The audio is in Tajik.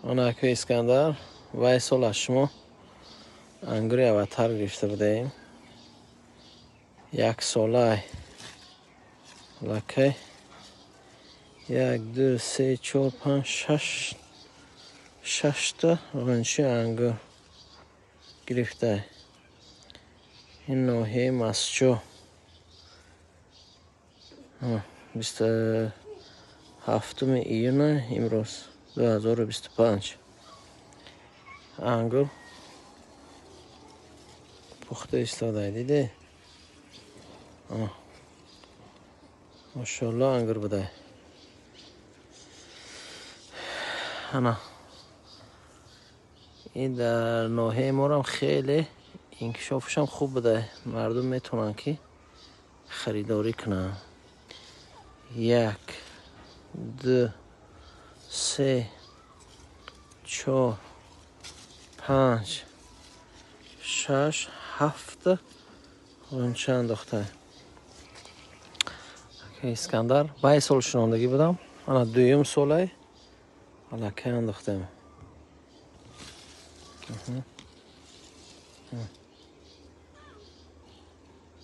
Ана акои Искандар, вай сол аз шумо ангури Аватар гирифта будаем. Як солай. Лакай. Як, ду, се, чор, панҷ, шаш, шашта ғунчи ангур гирифтай. Ин ноҳияи Масчо. 27 июна имрӯз 2025. Ангур пухта истодай, диде? Мошоалло ангур будай. Ана ин дар ноҳияи морам хеле инкишофашам хуб будай. Мардум метавонанд, ки харидорӣ кунанд. Як, ду, се, чор, панҷ, шаш, ҳафта ғунча андохта. Искандар, вай сол шинондагӣ будам. Ана дуюм солай аллакай андохтем.